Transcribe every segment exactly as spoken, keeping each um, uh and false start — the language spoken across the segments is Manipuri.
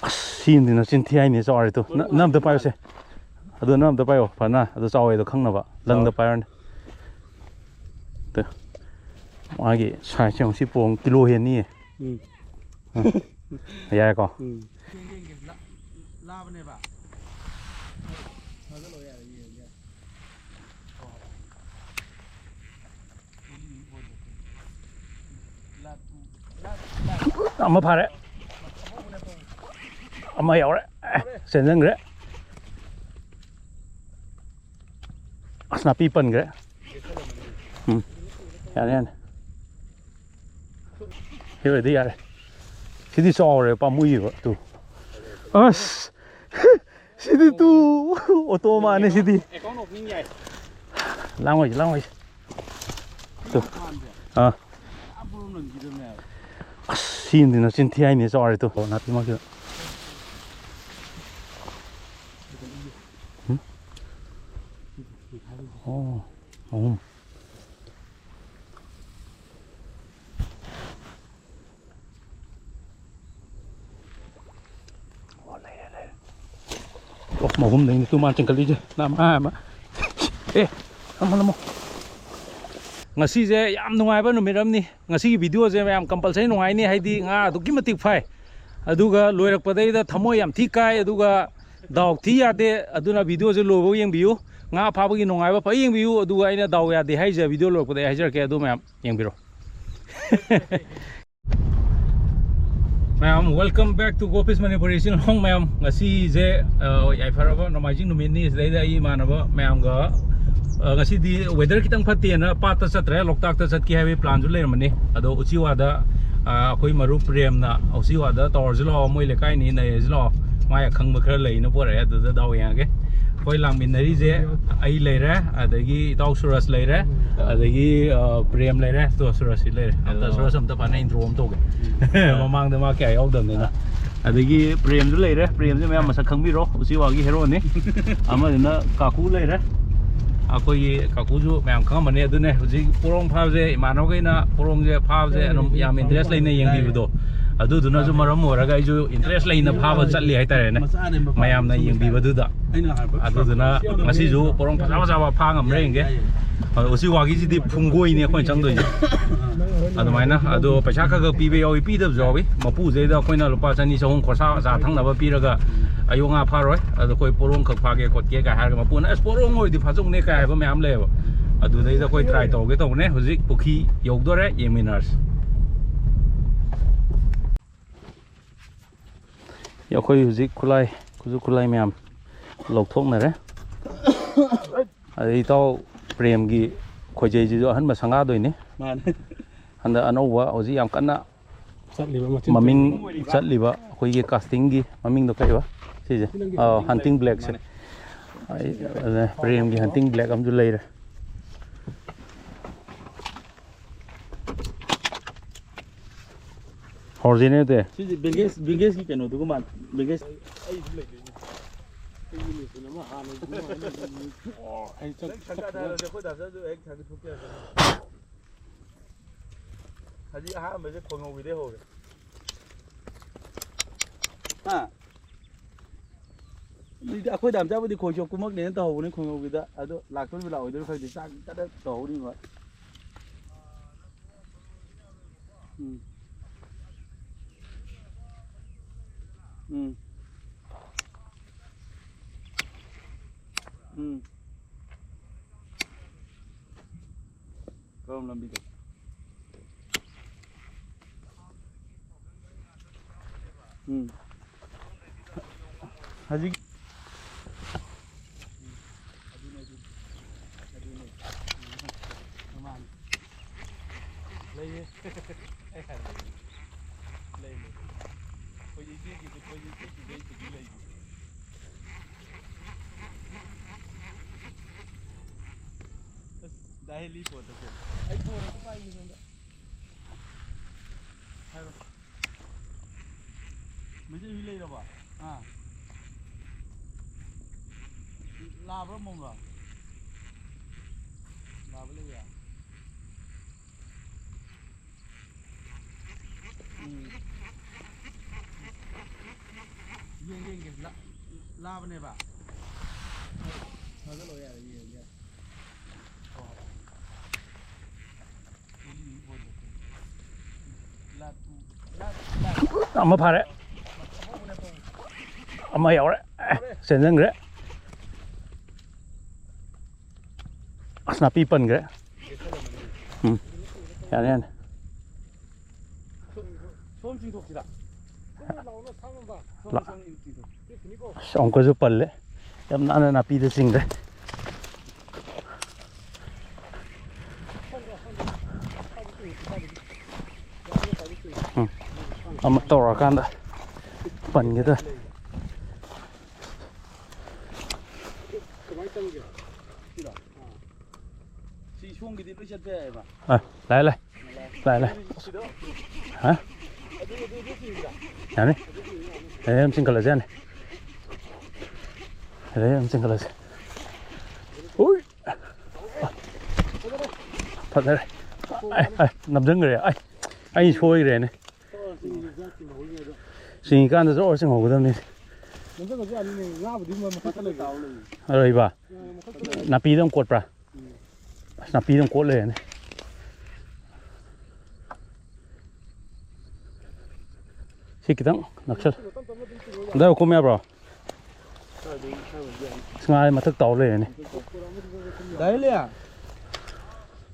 ꯑꯁ, ꯁꯤꯃꯗꯤ ꯅꯆꯤꯟ ꯊꯤ ꯍꯥꯏꯅꯦ, ꯆꯥꯎꯔꯦ ꯇꯨ꯫ ꯅ-, ꯅꯪ ꯑꯝꯇ ꯄꯥꯏꯌꯨꯁꯦ꯫ ꯑꯗꯨ ꯅꯪ ꯑꯝꯇ ꯄꯥꯏꯌꯣ ꯐꯅ꯫ ꯑꯗꯨ ꯆꯥꯎꯋꯦꯗꯣ ꯈꯪꯅꯕ ꯂꯪꯗ ꯄꯥꯏꯔꯣꯅꯦ꯫ ꯇꯨ꯫ ꯃꯥꯒꯤ ꯁꯥꯏꯖꯁꯦ ꯌꯦꯡꯉꯨ꯫ ꯁꯤ ꯄꯣꯡ ꯀꯤꯂꯣ ꯍꯦꯟꯅꯤꯌꯦ꯫ ꯎꯝ꯫ ꯎꯝ꯫ ꯌꯥꯔꯦꯀꯣ? ꯎꯝ꯫ ꯑꯃ ꯐꯥꯔꯦ꯫ ꯑꯃ ꯌꯥꯎꯔꯦ꯫ ꯑꯦ, ꯆꯦꯟꯁꯤꯟꯈ꯭ꯔꯦ꯫ ꯑꯁ, ꯅꯥꯄꯤ ꯄꯟꯈ꯭ꯔꯦ꯫ ꯎꯝ꯫ ꯌꯥꯅꯤ, ꯌꯥꯅꯤ꯫ ꯁꯤ ꯑꯣꯏꯔꯗꯤ ꯌꯥꯔꯦ꯫ ꯁꯤꯗꯤ ꯆꯥꯎꯔꯦ, ꯄꯥꯝꯃꯨꯏꯌꯦꯕ꯫ ꯇꯨ꯫ ꯑꯁ! ꯁꯤꯗꯤ ꯇꯨ ꯑꯣꯇꯣ ꯃꯥꯅꯦ ꯁꯤꯗꯤ꯫ ꯑꯦꯀꯥꯎꯟ ꯑꯣꯄꯅꯤꯡ ꯌꯥꯏ꯫ ꯂꯥꯡꯉꯣꯏꯁꯦ, ꯂꯥꯡꯉꯣꯏꯁꯦ꯫ ꯇꯨ꯫ ꯑꯥ꯫ ꯑꯁ, ꯁꯤꯃꯗꯤ ꯅꯆꯤꯟ ꯊꯤ ꯍꯥꯏꯅꯦ, ꯆꯥꯎꯔꯦ ꯇꯨ꯫ ꯅꯥꯄꯤ ꯃꯔꯛꯁꯤꯗ꯫ ꯎꯝ? ꯑꯣ, ꯑꯍꯨꯝ꯫ ꯑꯣ, ꯂꯩꯔꯦ, ꯂꯩꯔꯦ꯫ ꯑꯣ, ꯃꯍꯨꯝꯗꯩꯅꯤ ꯇꯨ ꯃꯥ ꯆꯤꯡꯈꯠꯂꯤꯁꯦ꯫ ꯅꯃꯥ ꯑꯃ꯫ ꯑꯦ, ꯅꯝꯃꯣ, ꯅꯝꯃꯣ꯫ ꯉꯁꯤꯁꯦ ꯌꯥꯝ ꯅꯨꯡꯉꯥꯏꯕ ꯅꯨꯃꯤꯠ ꯑꯃꯅꯤ꯫ ꯉꯁꯤꯒꯤ ꯚꯤꯗꯤꯑꯣꯁꯦ ꯃꯌꯥꯝ ꯀꯝꯄꯜꯁꯔꯤ ꯅꯨꯡꯉꯥꯏꯅꯤ, ꯍꯥꯏꯗꯤ ꯉꯥ ꯑꯗꯨꯛꯀꯤ ꯃꯇꯤꯛ ꯐꯥꯏ꯫ ꯑꯗꯨꯒ ꯂꯣꯏꯔꯛꯄꯗꯩꯗ ꯊꯃꯣꯏ ꯌꯥꯝ ꯊꯤ ꯀꯥꯏ, ꯑꯗꯨꯒ ꯗꯥꯎ ꯊꯤ ꯌꯥꯗꯦ꯫ ꯑꯗꯨꯅ ꯚꯤꯗꯤꯑꯣꯁꯦ ꯂꯣꯏꯕꯧ ꯌꯦꯡꯕꯤꯌꯨ꯫ ꯉꯥ ꯐꯥꯕꯒꯤ ꯅꯨꯡꯉꯥꯏꯕ ꯐꯖ ꯌꯦꯡꯕꯤꯌꯨ꯫ ꯑꯗꯨꯒ ꯑꯩꯅ ꯗꯥꯎ ꯌꯥꯗꯦ ꯍꯥꯏꯁꯦ ꯚꯤꯗꯤꯑꯣ ꯂꯣꯏꯔꯛꯄꯗ ꯑꯩ ꯍꯥꯏꯖꯔꯛꯀꯦ꯫ ꯑꯗꯨ ꯃꯌꯥꯝ ꯌꯦꯡꯕꯤꯔꯣ꯫ ꯃꯌꯥꯝ, welcome back to Go Fish Manipur ꯏꯆꯤꯜ ꯏꯅꯥꯎ ꯃꯌꯥꯝ꯫ ꯉꯁꯤꯁꯦ, ꯑ, ꯌꯥꯏꯐꯔꯕ ꯅꯣꯡꯃꯥꯏꯖꯤꯡ ꯅꯨꯃꯤꯠꯅꯤ꯫ ꯁꯤꯗꯩꯗ ꯑꯩ ꯏꯃꯥꯟꯅꯕ ꯃꯌꯥꯝꯒ, ꯑ, ꯉꯁꯤꯗꯤ weather ꯈꯤꯇꯪ ꯐꯠꯇꯦꯅ ꯄꯥꯠꯇ ꯆꯠꯇ꯭ꯔꯦ, ꯂꯣꯛꯇꯥꯛꯇ ꯆꯠꯀꯦ ꯍꯥꯏꯕꯒꯤ planꯁꯨ ꯂꯩꯔꯝꯕꯅꯤ꯫ ꯑꯗꯣ ꯎꯆꯤꯋꯥꯗ, ꯑ, ꯑꯩꯈꯣꯏ ꯃꯔꯨꯞ ꯄ꯭ꯔꯦꯝꯅ ꯎꯆꯤꯋꯥꯗ ꯇꯧꯔꯁꯤ ꯂꯥꯛꯑꯣ, ꯃꯣꯏ ꯂꯩꯀꯥꯏꯅꯤ, ꯅꯩꯔꯁꯤ ꯂꯥꯛꯑꯣ, ꯃꯥꯏ ꯑꯈꯪꯕ ꯈꯔ ꯂꯩꯅ ꯄꯣꯔꯛꯑꯦ꯫ ꯑꯗꯨꯗ ꯗꯥꯎ ꯌꯦꯡꯉꯒꯦ꯫ ꯑꯩꯈꯣꯏ ꯂꯥꯡꯃꯤꯟꯅꯔꯤꯁꯦ ꯑꯩ ꯂꯩꯔꯦ, ꯑꯗꯒꯤ ꯏꯇꯥꯎ ꯁꯨꯔꯖ ꯂꯩꯔꯦ, ꯑꯗꯒꯤ, ꯑ, ꯄ꯭ꯔꯦꯝ ꯂꯩꯔꯦ꯫ ꯇꯣ, ꯁꯨꯔꯖꯁꯤ ꯂꯩꯔꯦ꯫ ꯑꯝꯇ, ꯁꯨꯔꯖ ꯑꯝꯇ ꯐꯅ intro ꯑꯃ ꯇꯧꯒꯦ꯫ ꯃꯃꯥꯡꯗ ꯃꯥ ꯀꯌꯥ ꯌꯥꯎꯗꯕꯅꯤꯅ꯫ ꯑꯗꯒꯤ ꯄ꯭ꯔꯦꯝꯁꯨ ꯂꯩꯔꯦ꯫ ꯄ꯭ꯔꯦꯝꯁꯦ ꯃꯌꯥꯝ ꯃꯁꯛ ꯈꯪꯕꯤꯔꯣ, ꯎꯆꯤꯋꯥꯒꯤ heroꯅꯤ꯫ ꯑꯃꯗꯨꯅ ꯀꯥꯀꯨ ꯂꯩꯔꯦ꯫ ꯑꯩꯈꯣꯏꯒꯤ ꯀꯥꯀꯨꯁꯨ ꯃꯌꯥꯝ ꯈꯪꯉꯝꯃꯅꯤ꯫ ꯑꯗꯨꯅꯦ ꯍꯧꯖꯤꯛ ꯄꯣꯔꯣꯡ ꯐꯥꯕꯁꯦ, ꯏꯃꯥꯟꯅꯕꯈꯩꯅ ꯄꯣꯔꯣꯡꯁꯦ ꯐꯥꯕꯁꯦ ꯑꯗꯨꯝ ꯌꯥꯝ interest ꯂꯩꯅ ꯌꯦꯡꯕꯤꯕꯗꯣ꯫ ꯑꯗꯨꯗꯨꯅꯁꯨ ꯃꯔꯝ ꯑꯣꯏꯔꯒ ꯑꯩꯁꯨ ꯏꯟꯇꯔꯦꯁ ꯂꯩꯅ ꯐꯥꯕ ꯆꯠꯂꯤ ꯍꯥꯏꯇꯥꯔꯦꯅꯦ, ꯃꯌꯥꯝꯅ ꯌꯦꯡꯕꯤꯕꯗꯨꯗ꯫ ꯑꯗꯨꯗꯨꯅ ꯉꯁꯤꯁꯨ ꯄꯣꯔꯣꯝ ꯐꯖ ꯐꯖꯕ ꯐꯥ ꯉꯝꯕ꯭ꯔꯥ ꯌꯦꯡꯒꯦ꯫ ꯑꯗꯣ ꯎꯆꯤ ꯋꯥꯒꯤꯁꯤꯗꯤ ꯐꯨꯝꯒꯣꯏꯅꯤ ꯑꯩꯈꯣꯏꯅ ꯆꯪꯗꯣꯏꯁꯦ꯫ ꯑꯗꯨꯃꯥꯏꯅ ꯑꯗꯣ ꯄꯩꯁꯥ ꯈꯔ ꯈꯔ ꯄꯤꯕ ꯌꯥꯎꯏ, ꯄꯤꯗꯕꯁꯨ ꯌꯥꯎꯏ꯫ ꯃꯄꯨꯁꯤꯗꯩꯗ ꯑꯩꯈꯣꯏꯅ ꯂꯨꯄꯥ ꯆꯅꯤ ꯆꯍꯨꯝ ꯈꯣꯔꯁꯥ ꯆꯥ ꯊꯛꯅꯕ ꯄꯤꯔꯒ ꯑꯌꯣꯛ ꯉꯥ ꯐꯥꯔꯣꯏ꯫ ꯑꯗꯣ ꯑꯩꯈꯣꯏ ꯄꯣꯔꯣꯝ ꯈꯛ ꯐꯥꯒꯦ ꯈꯣꯠꯀꯦ ꯀꯥꯏ ꯍꯥꯏꯔꯒ ꯃꯄꯨꯅ "ꯑꯁ, ꯄꯣꯔꯣꯝ ꯑꯣꯏꯔꯗꯤ ꯐꯥꯖꯧꯅꯦ" ꯀꯥꯏ ꯍꯥꯏꯕ ꯃꯌꯥꯝ ꯂꯩꯌꯦꯕ꯫ ꯑꯗꯨꯗꯩꯗ ꯑꯩꯈꯣꯏ ꯇ꯭ꯔꯥꯏ ꯇꯧꯒꯦ ꯇꯧꯕꯅꯦ꯫ ꯍꯧꯖꯤꯛ ꯄꯨꯈ꯭ꯔꯤ ꯌꯧꯗꯣꯔꯦ, ꯌꯦꯡꯃꯤꯟꯅꯔꯁꯤ꯫ ꯑꯩꯈꯣꯏ ꯍꯧꯖꯤꯛ ꯈꯨꯠꯂꯥꯏ, ꯈꯨꯠꯁꯨ ꯈꯨꯠꯂꯥꯏ ꯃꯌꯥꯝ ꯂꯧꯊꯣꯛꯅꯔꯦ꯫ ꯑꯗꯩ ꯏꯇꯥꯎ ꯄ꯭ꯔꯦꯝꯒꯤ ꯈꯣꯏꯖꯩꯁꯤꯁꯨ ꯑꯍꯟꯕ ꯁꯪꯒꯥꯗꯣꯏꯅꯤ꯫ ꯃꯥꯅꯦ꯫ ꯍꯟꯗꯛ ꯑꯅꯧꯕ ꯍꯧꯖꯤꯛ ꯌꯥꯝ ꯀꯟꯅ ꯆꯠꯂꯤꯕ ꯃꯆꯤꯟ ꯃꯃꯤꯡ ꯆꯠꯂꯤꯕ ꯑꯩꯈꯣꯏꯒꯤ ꯀꯥꯁꯇꯤꯡꯒꯤ ꯃꯃꯤꯡꯗꯣ ꯀꯩꯕ? ꯁꯤꯁꯦ, ꯑꯥ, ꯍꯟꯇꯤꯡ ꯕ꯭ꯂꯦꯛꯁꯦ꯫ ꯑꯩ, ꯑꯗꯨꯅ ꯄ꯭ꯔꯦꯝꯒꯤ ꯍꯟꯇꯤꯡ ꯕ꯭ꯂꯦꯛ ꯑꯃꯁꯨ ꯂꯩꯔꯦ꯫ ꯑꯣꯔꯤꯖꯤꯅꯦꯜ ꯇꯦ꯫ ꯁꯤꯁꯦ ꯕꯦꯡꯒꯦꯁ, ꯕꯦꯡꯒꯦꯁꯀꯤ ꯀꯩꯅꯣꯗꯨꯒ ꯃꯥꯟ-, ꯕꯦꯡꯒꯦꯁ꯫ ꯑꯩ ꯁꯨꯝ ꯂꯩꯗꯣꯏꯅꯦ꯫ ꯑꯩꯒꯤ ꯃꯦꯆꯤꯟ ꯑꯃ ꯍꯥꯟꯅꯒꯤ ꯑꯃ ꯑꯩ ꯆꯠ-, ꯅꯪ ꯁꯪꯒꯥꯗ ꯆꯠ-, ꯍꯥꯏꯔꯁꯦ, ꯑꯩꯈꯣꯏ ꯗꯥ ꯆꯠꯂꯁꯨ ꯍꯦꯛ ꯊꯥꯡꯒꯠ ꯊꯣꯛꯄ ꯌꯥꯗꯕ꯫ ꯍꯧꯖꯤꯛ ꯑꯍꯥꯟꯕꯁꯦ ꯈꯣꯡꯉꯧꯒꯤꯗꯩ ꯍꯧꯔꯦ꯫ ꯍꯥ? ꯑꯗꯨꯗꯤ ꯑꯩꯈꯣꯏ ꯗꯥꯝꯆꯥꯕꯨꯗꯤ ꯈꯣꯏ ꯆꯣꯞ ꯀꯨꯝꯃꯛꯅꯦꯅ ꯇꯧꯍꯧꯕꯅꯤ ꯈꯣꯡꯉꯧꯒꯤꯗ꯫ ꯑꯗꯣ ꯂꯥꯛꯇꯣꯔꯤꯕ ꯂꯥꯛꯑꯣꯏꯗꯣꯏꯔꯣ ꯈꯪꯗꯦ꯫ ꯆꯥꯛ ꯀꯟꯅ ꯇꯧꯍꯧꯔꯤꯕ꯫ ꯎꯝ꯫ ꯎꯝ꯫ ꯎꯝ꯫ ꯀꯔꯝ ꯂꯝꯕꯤꯗ? ꯎꯝ꯫ ꯍꯧꯖꯤꯛ ꯑꯗꯨꯅꯦ, ꯑꯗꯨꯅꯦ꯫ ꯑꯗꯨꯅꯦ꯫ ꯃꯥꯅꯤ꯫ ꯂꯩꯌꯦ꯫ ꯑꯩ ꯍꯥꯟꯅ ꯂꯩꯌꯦ꯫ ꯂꯩ, ꯂꯩ꯫ ꯑꯩꯈꯣꯏ ꯏꯆꯦꯒꯤꯁꯨ, ꯑꯩꯈꯣꯏ ꯏꯆꯦꯒꯤꯁꯨ ꯑꯩꯒꯤꯁꯨ ꯂꯩ꯫ ꯑꯁ, ꯗꯥ ꯍꯦꯂꯤ ꯐꯣꯟ ꯇꯧꯁꯦ꯫ ꯑꯩ ꯐꯣꯟ ꯑꯝꯇ ꯄꯥꯏꯒꯦ ꯁꯣꯝꯗ꯫ ꯍꯥꯏꯔꯣ꯫ ꯃꯩꯇꯩ ꯍꯨꯏ ꯂꯩꯔꯕ? ꯑꯥ꯫ ꯂꯥꯕ꯭ꯔꯥ ꯑꯃꯣꯝꯂꯣ? ꯂꯥꯕ ꯂꯩꯌꯦ꯫ ꯎꯝ꯫ ꯂꯥꯕꯅꯦꯕ꯫ ꯊꯥꯖꯜꯂꯣ ꯌꯥꯔꯦ, ꯌꯦꯡꯒꯦ꯫ ꯑꯃ ꯐꯥꯔꯦ꯫ ꯑꯃ ꯌꯥꯎꯔꯦ꯫ ꯑꯦ, ꯆꯦꯟꯖꯟꯈ꯭ꯔꯦ꯫ ꯑꯁ, ꯅꯥꯄꯤ ꯄꯟꯈ꯭ꯔꯦ꯫ ꯎꯝ꯫ ꯌꯥꯅꯤ, ꯌꯥꯅꯤ꯫ ꯁꯣꯝ ꯆꯤꯡꯊꯣꯛꯁꯤꯔꯥ? ꯂꯥ-, ꯑꯁ, ꯑꯃꯨꯛꯀꯁꯨ ꯄꯜꯂꯦ꯫ ꯌꯥꯝ ꯅꯥꯟꯅ ꯅꯥꯄꯤꯗ ꯆꯤꯡꯈ꯭ꯔꯦ꯫ ꯎꯝ꯫ ꯑꯃ ꯇꯧꯔꯛꯑꯀꯥꯟꯗ ꯄꯟꯒꯦ ꯇꯧꯋꯦ꯫ ꯀꯃꯥꯏꯅ ꯆꯪꯒꯦ? ꯁꯤꯔꯣ? ꯑꯥ꯫ ꯁꯤ ꯁꯣꯝꯒꯤꯗꯤ ꯂꯣꯏ ꯆꯠꯄ ꯌꯥꯏꯑꯕ꯫ ꯑ, ꯂꯥꯛꯑꯦ, ꯂꯥꯛꯑꯦ꯫ ꯂꯥꯛꯑꯦ, ꯂꯥꯛꯑꯦ꯫ ꯁꯤꯗꯣ? ꯍꯥ? ꯑꯗꯨ, ꯑꯗꯨ, ꯑꯗꯨ ꯆꯤꯡꯕ꯭ꯔꯥ? ꯌꯥꯅꯤ꯫ ꯑꯗꯨ ꯆꯤꯡꯕ꯭ꯔꯥ? ꯂꯩꯔꯩ ꯑꯃ ꯆꯤꯡꯈꯠꯂꯁꯤ ꯌꯥꯅꯤ꯫ ꯂꯩꯔꯩ ꯑꯃ ꯆꯤꯡꯈꯠꯂꯁꯤ꯫ ꯎꯏ! ꯐꯖꯔꯦ꯫ ꯑꯩ, ꯑꯩ, ꯅꯝꯁꯤꯟꯈ꯭ꯔꯦ꯫ ꯑꯩ, ꯑꯩ ꯁꯣꯏꯈ꯭ꯔꯦꯅꯦ꯫ ꯆꯤꯡꯉꯤꯀꯥꯟꯗ ꯖꯣꯔ ꯆꯤꯡꯍꯧꯒꯗꯕꯅꯤ꯫ ꯑꯔꯣꯏꯕ꯫ ꯅꯥꯄꯤꯗ ꯑꯃꯨꯛ ꯀꯣꯠꯄ꯭ꯔꯥ? ꯑꯁ, ꯅꯥꯄꯤꯗ ꯑꯃꯨꯛ ꯀꯣꯠ ꯂꯩꯔꯦꯅꯦ꯫ ꯁꯤ ꯈꯤꯇꯪ ꯅꯛꯁꯜ-, ꯑꯗꯥꯏ ꯀꯨꯝ ꯌꯥꯕ꯭ꯔꯣ? ꯑꯁ, ꯉꯥ ꯃꯊꯛ ꯇꯥꯎ ꯂꯩꯔꯦꯅꯦ꯫ ꯗꯥꯏꯂꯤꯌꯥ꯫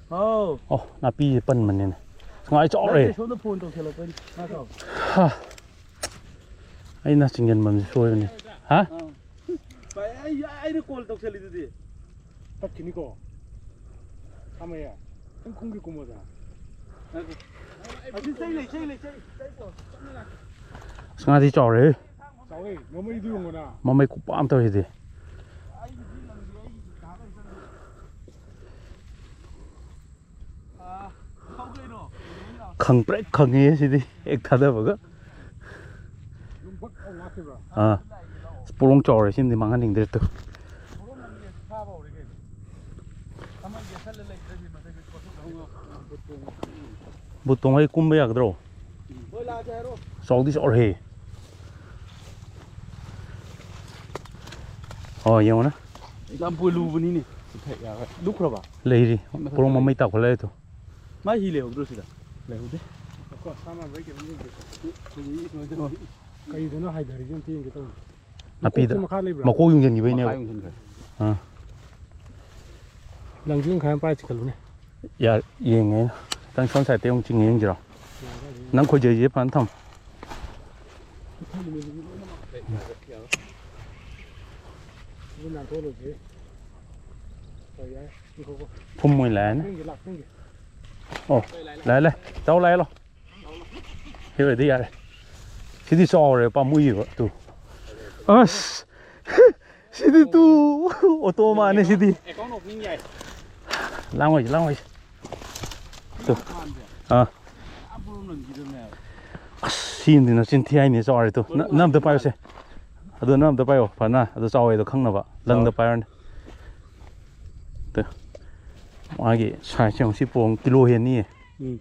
ꯍꯥꯎ꯫ ꯑꯣ, ꯅꯥꯄꯤꯁꯦ ꯄꯟꯕꯅꯤꯅꯦ꯫ ꯑꯁ, ꯉꯥ ꯆꯥꯎꯔꯦ꯫ ꯅꯠꯇꯦ, ꯁꯣꯝꯗ ꯐꯣꯟ ꯇꯧꯁꯜꯂꯛꯄꯩꯅꯤ꯫ ꯉꯥ ꯆꯥꯎ꯫ ꯍꯥ꯫ ꯑꯩꯅ ꯆꯤꯡꯁꯤꯟꯐꯝꯁꯦ ꯁꯣꯏꯕꯅꯤ꯫ ꯍꯥ? ꯑꯥ꯫ ꯚꯥꯏ, ꯑꯩ, ꯑꯩꯅ ꯀꯣꯜ ꯇꯧꯁꯜꯂꯤꯗꯨꯗꯤ꯫ ꯇꯠꯈꯤꯅꯤꯀꯣ꯫ ꯈꯥꯃꯩꯌꯥ꯫ ꯈꯤꯇꯪ ꯈꯣꯡꯒꯤ ꯀꯨꯝꯃꯣꯗꯅ꯫ ꯉꯥꯏꯈꯣ꯫ ꯑꯁꯤ ꯆꯩ ꯂꯩ, ꯆꯩ ꯂꯩ, ꯆꯩ꯫ ꯑꯁ, ꯉꯥꯗꯤ ꯆꯥꯎꯔꯦꯍꯦ꯫ ꯆꯥꯎꯋꯦ꯫ ꯃꯃꯩꯗꯨ ꯌꯦꯡꯉꯣꯅ꯫ ꯃꯃꯩ ꯈꯨꯄꯥꯛ ꯑꯃ ꯇꯧꯔꯤꯁꯤꯗꯤ꯫ ꯈꯪꯄ꯭ꯔꯦꯛ ꯈꯪꯉꯦ ꯁꯤꯗꯤ ꯍꯦꯛ ꯊꯥꯗꯕꯒ꯫ ꯑꯥ, ꯄꯣꯔꯣꯡ ꯆꯥꯎꯔꯦ ꯁꯤꯃꯗꯤ ꯃꯥꯡꯍꯟꯅꯤꯡꯗ꯭ꯔꯦ ꯇꯨ꯫ ꯕꯨꯠ ꯇꯣꯡꯉ ꯀꯨꯝꯕ ꯌꯥꯒꯗ꯭ꯔꯣ? ꯆꯥꯎꯗꯤ ꯆꯥꯎꯔꯦꯍꯦ꯫ ꯑꯣ, ꯌꯦꯡꯉꯨꯅꯦ꯫ ꯌꯥꯝ ꯄꯣꯏꯂꯨꯕꯅꯤꯅꯦ꯫ ꯂꯨꯞꯈ꯭ꯔꯕ? ꯂꯩꯔꯤ꯫ ꯃꯊꯛꯇ ꯄꯣꯔꯣꯝ ꯂꯩ꯫ ꯃꯃꯩ ꯇꯥꯎꯈꯠꯂꯛꯑꯦ ꯇꯨ꯫ ꯃꯥꯏ ꯍꯤ ꯂꯩꯍꯧꯗ꯭ꯔꯣ ꯁꯤꯗ? ꯂꯩꯍꯧꯗꯦ꯫ ꯀꯩꯗꯅꯣ ꯍꯥꯏꯊꯔꯤꯁꯦ ꯑꯝꯇ ꯌꯦꯡꯒꯦ ꯇꯧꯕꯅꯦ꯫ ꯅꯥꯄꯤꯗ꯫ ꯃꯀꯣꯛꯁꯦ ꯃꯈꯥ ꯂꯩꯕ꯭ꯔꯥ? ꯃꯀꯣꯛ ꯌꯨꯡꯁꯤꯟꯈꯤꯕꯩꯅꯦꯕ꯫ ꯃꯈꯥ ꯌꯨꯡꯁꯤꯟꯈ꯭ꯔꯦ꯫ ꯑꯥ꯫ ꯂꯪꯖꯦꯜ ꯈꯔ ꯌꯥꯝ ꯄꯥꯏ ꯆꯤꯡꯈꯠꯂꯨꯅꯦ꯫ ꯌꯥ-, ꯌꯦꯡꯉꯦ ꯑꯩꯅ꯫ ꯈꯤꯇꯪ ꯁꯣꯝ ꯁꯥꯏꯗꯇꯩ ꯑꯃꯨꯛ ꯆꯤꯡꯉꯦ ꯌꯦꯡꯁꯤꯔꯣ? ꯅꯪ ꯈꯣꯏꯖꯩꯁꯦ ꯐꯖꯅ ꯊꯝꯃꯨ꯫ ꯐꯨꯝ ꯑꯣꯏꯅ ꯂꯥꯛꯑꯅꯤ꯫ ꯑꯣ, ꯂꯥꯛꯑꯦ, ꯂꯥꯛꯑꯦ꯫ ꯇꯧ ꯂꯥꯛꯑꯦ, ꯂꯥꯛꯑꯣ꯫ ꯁꯤ ꯑꯣꯏꯔꯗꯤ ꯌꯥꯔꯦ꯫ ꯁꯤꯗꯤ ꯆꯥꯎꯔꯦ, ꯄꯥꯝꯃꯨꯏꯌꯦꯕ꯫ ꯇꯨ꯫ ꯑꯁ! ꯁꯤꯗꯤ ꯇꯨ ꯑꯣꯇꯣ ꯃꯥꯅꯦ ꯁꯤꯗꯤ꯫ ꯑꯦꯀꯥꯎꯟ ꯑꯣꯄꯅꯤꯡ ꯌꯥꯏ꯫ ꯂꯥꯡꯉꯣꯏꯁꯦ, ꯂꯥꯡꯉꯣꯏꯁꯦ꯫ ꯇꯨ꯫ ꯑꯥ꯫ ꯑꯁ, ꯁꯤꯃꯗꯤ ꯅꯆꯤꯟ ꯊꯤ ꯍꯥꯏꯅꯤ, ꯆꯥꯎꯔꯦ ꯇꯨ꯫ ꯅ-, ꯅꯪ ꯑꯝꯇ ꯄꯥꯏꯌꯨꯁꯦ꯫ ꯑꯗꯨ ꯅꯪ ꯑꯝꯇ ꯄꯥꯏꯌꯣ ꯐꯅ꯫ ꯑꯗꯨ ꯆꯥꯎꯋꯦꯗꯣ ꯈꯪꯅꯕ꯫ ꯂꯪꯗ ꯆꯥꯎꯔꯦ꯫ ꯄꯥꯏꯔꯣꯅꯦ꯫ ꯇꯨ꯫ ꯃꯥꯒꯤ ꯁꯥꯏꯖꯁꯦ ꯌꯦꯡꯉꯨ꯫ ꯁꯤ ꯄꯣꯡ ꯀꯤꯂꯣ ꯍꯦꯟꯅꯤꯌꯦ꯫ ꯎꯝ꯫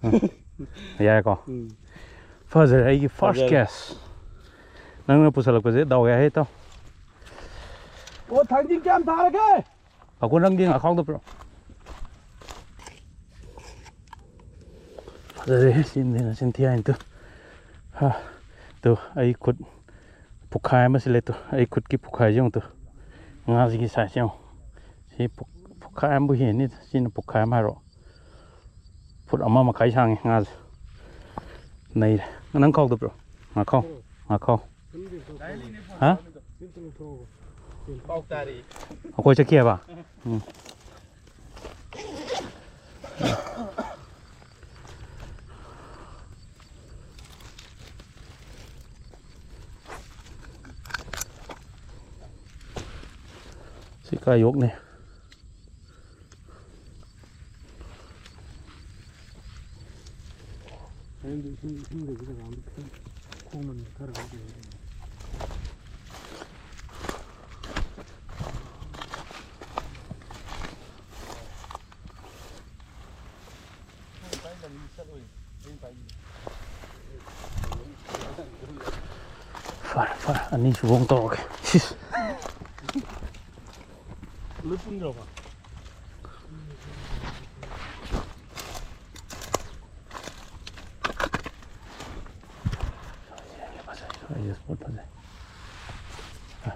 ꯎꯝ꯫ ꯌꯥꯔꯦꯀꯣ? ꯎꯝ꯫ ꯐꯖꯔꯦ, ꯑꯩꯒꯤ ꯐꯥꯔꯁ ꯐꯖꯔꯦ꯫ ꯀꯦꯁ꯫ ꯅꯪꯅ ꯄꯨꯁꯜꯂꯛꯄꯁꯦ ꯗꯥꯎ ꯌꯥꯏꯍꯦ, ꯏꯇꯥꯎ꯫ ꯑꯣ, ꯊꯥꯡꯖꯤꯡ ꯀꯌꯥꯝ ꯊꯥꯔꯒꯦ? ꯄꯥꯈꯣ, ꯅꯪꯒꯤ ꯉꯥꯈꯥꯎꯗꯣ ꯄꯤꯔꯛꯑꯣ꯫ ꯐꯖꯔꯦꯍꯦ, ꯁꯤꯃꯗꯤ ꯅꯆꯤꯟ ꯊꯤ ꯍꯥꯏꯅꯤ ꯇꯨ꯫ ꯍꯥ, ꯇꯨ, ꯑꯩ ꯈꯨꯠ ꯄꯨꯛꯈꯥꯏ ꯑꯃ ꯁꯤꯜꯂꯦ ꯇꯨ꯫ ꯑꯩ ꯈꯨꯠꯀꯤ ꯄꯨꯛꯈꯥꯏꯁꯦ ꯌꯦꯡꯉꯨ ꯇꯨ꯫ ꯉꯥꯁꯤꯒꯤ ꯁꯥꯏꯖꯁꯦ ꯌꯦꯡꯉꯨ꯫ ꯁꯤ ꯄꯨꯛ-, ꯄꯨꯛꯈꯥꯏ ꯑꯃꯕꯨ ꯍꯦꯟꯅꯤ꯫ ꯁꯤꯅ ꯄꯨꯛꯈꯥꯏ ꯑꯃ ꯍꯥꯏꯔꯣ꯫ ꯐꯨꯠ ꯑꯃ ꯃꯈꯥꯏ ꯁꯥꯡꯉꯤ ꯉꯥꯁꯦ꯫ ꯅꯩꯔꯦ꯫ ꯅꯪ ꯈꯥꯎꯗꯣ ꯄꯤꯔꯛꯑꯣ꯫ ꯉꯥꯈꯥꯎ꯫ ꯉꯥꯈꯥꯎ꯫ ꯍꯥ? ꯄꯥꯎ ꯇꯥꯔꯤ꯫ ꯑꯩꯈꯣꯏ ꯆꯠꯈꯤ ꯍꯥꯏꯕ? ꯎꯝ꯫ ꯁꯤ ꯀꯥꯏ ꯌꯣꯛꯅꯤ? ꯍꯣꯔꯦꯟꯗꯤ ꯏꯁꯤꯡ, ꯏꯁꯤꯡ ꯂꯩꯕ ꯖꯒꯥ ꯑꯃꯗ ꯈꯤꯇꯪ ꯈꯣꯡꯅ ꯅꯦꯠꯊꯔꯒ ꯂꯩꯔꯦ꯫ ꯐꯔꯦ, ꯐꯔꯦ, ꯑꯅꯤꯁꯨꯕ ꯑꯃꯨꯛ ꯇꯧꯔꯒꯦ꯫ ꯁꯤꯁ꯫ ꯂꯣꯏ ꯄꯨꯟꯈ꯭ꯔꯕ? ꯐꯖꯩ, ꯁ꯭ꯋꯥꯏꯁꯦ ꯁ꯭ꯄꯣꯠ ꯐꯖꯩ꯫ ꯑ꯫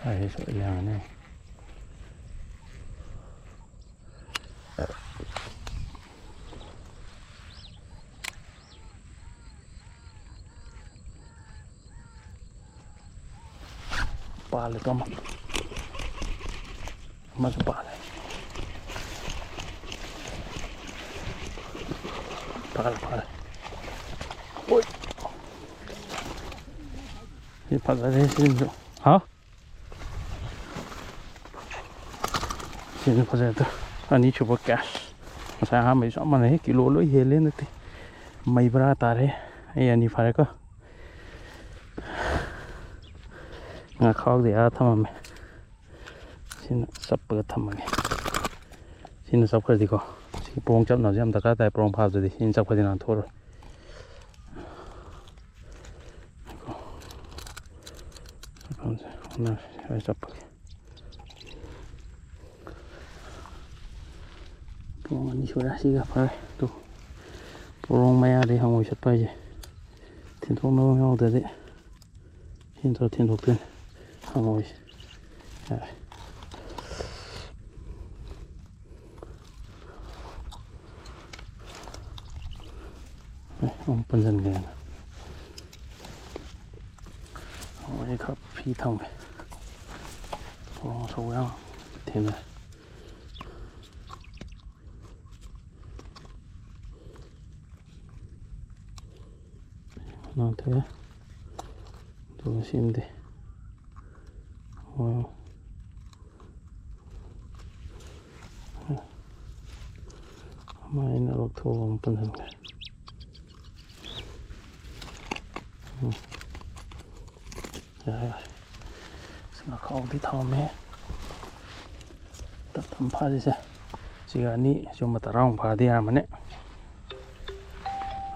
ꯁ꯭ꯋꯥꯏꯁꯤꯁꯨ ꯌꯥꯅꯤ꯫ ꯄꯥꯜꯂꯦ ꯇꯣ ꯑꯃ꯫ ꯑꯃꯁꯨ ꯄꯥꯜꯂꯦ꯫ ꯐꯥꯔꯦ, ꯐꯥꯔꯦ꯫ ꯑꯣꯏ꯫ ꯁꯤ ꯐꯖꯔꯦ, ꯁꯤꯁꯨ꯫ ꯍꯥꯎ? ꯁꯤꯁꯨ ꯐꯖꯔꯦ꯫ ꯑꯅꯤꯁꯨꯕ ꯀꯦꯁ꯫ ꯉꯁꯥꯏ ꯑꯍꯥꯟꯕꯩꯁꯨ ꯆꯞ ꯃꯥꯟꯅꯩ꯫ ꯀꯤꯂꯣ ꯂꯣꯏ ꯍꯦꯜꯂꯦ ꯍꯟꯗꯛꯇꯤ꯫ ꯃꯩ ꯕꯔꯥ ꯇꯥꯔꯦ꯫ ꯑꯩ ꯑꯅꯤ ꯐꯥꯔꯦꯀꯣ꯫ ꯉꯥꯈꯥꯎꯗꯤ ꯑꯥ ꯊꯝꯃꯝꯃꯦ꯫ ꯁꯤꯅ ꯆꯞꯄꯒ ꯊꯝꯃꯒꯦ꯫ ꯁꯤꯅ ꯆꯞꯈ꯭ꯔꯗꯤꯀꯣ꯫ ꯁꯤ ꯄꯣꯔꯣꯡ ꯆꯞꯅꯕꯁꯦ ꯌꯥꯝ ꯗꯔꯀꯥꯔ ꯇꯥꯏ꯫ ꯄꯣꯔꯣꯡ ꯐꯥꯕꯗꯗꯤ ꯁꯤꯅ ꯆꯞꯈ꯭ꯔꯗꯤ ꯅꯥꯟꯊꯣꯛꯑꯔꯣꯏ꯫ ꯁ꯭ꯋꯥꯏ ꯆꯞꯄꯒꯦ꯫ ꯄꯣꯔꯣꯡ ꯑꯅꯤ ꯁꯨꯔꯦ꯫ ꯁꯤꯒ ꯐꯔꯦ꯫ ꯇꯨ꯫ ꯄꯣꯔꯣꯡ ꯃꯌꯥꯗꯩ ꯍꯪꯉꯣꯏ ꯆꯠꯄ ꯍꯥꯏꯁꯦ ꯊꯤꯟꯗꯣꯛꯅꯕ ꯌꯥꯎꯗ꯭ꯔꯗꯤ꯫ ꯊꯤꯟꯗꯣꯛ-, ꯊꯤꯟꯗꯣꯛꯇꯣꯏꯅꯤ ꯍꯪꯉꯣꯏꯁꯦ꯫ ꯌꯥꯔꯦ꯫ ꯑꯦ, ꯑꯃꯨꯛ ꯄꯨꯟꯁꯤꯟꯒꯦꯅ꯫ ꯍꯪꯉꯣꯏꯁꯦ ꯈꯔ ꯐ꯭ꯔꯤ ꯊꯝꯒꯦ꯫ ꯄꯣꯔꯣꯡ ꯑꯆꯧꯕ ꯌꯥꯝ ꯊꯦꯡꯅꯔꯦ꯫ ꯅꯥꯟꯊꯣꯛꯑꯦ꯫ ꯑꯗꯨꯒ ꯁꯤꯃꯗꯤ꯫ ꯑꯣ꯫ ꯃꯥꯏꯅ ꯂꯧꯊꯣꯛꯑꯒ ꯑꯃꯨꯛ ꯄꯨꯟꯁꯤꯟꯈ꯭ꯔꯦ꯫ ꯎꯝ꯫ ꯌꯥꯔꯦ, ꯌꯥꯔꯦ꯫ ꯑꯁ, ꯉꯥꯈꯥꯎꯗꯤ ꯊꯝꯃꯦ꯫ ꯇꯞ ꯇꯞꯅ ꯐꯥꯁꯤꯁꯦ꯫ ꯁꯤꯒ ꯑꯅꯤ, ꯁꯤꯒꯨꯝꯕ ꯇꯔꯥꯃꯨꯛ ꯐꯥꯗꯤ ꯌꯥꯔꯝꯃꯅꯤ꯫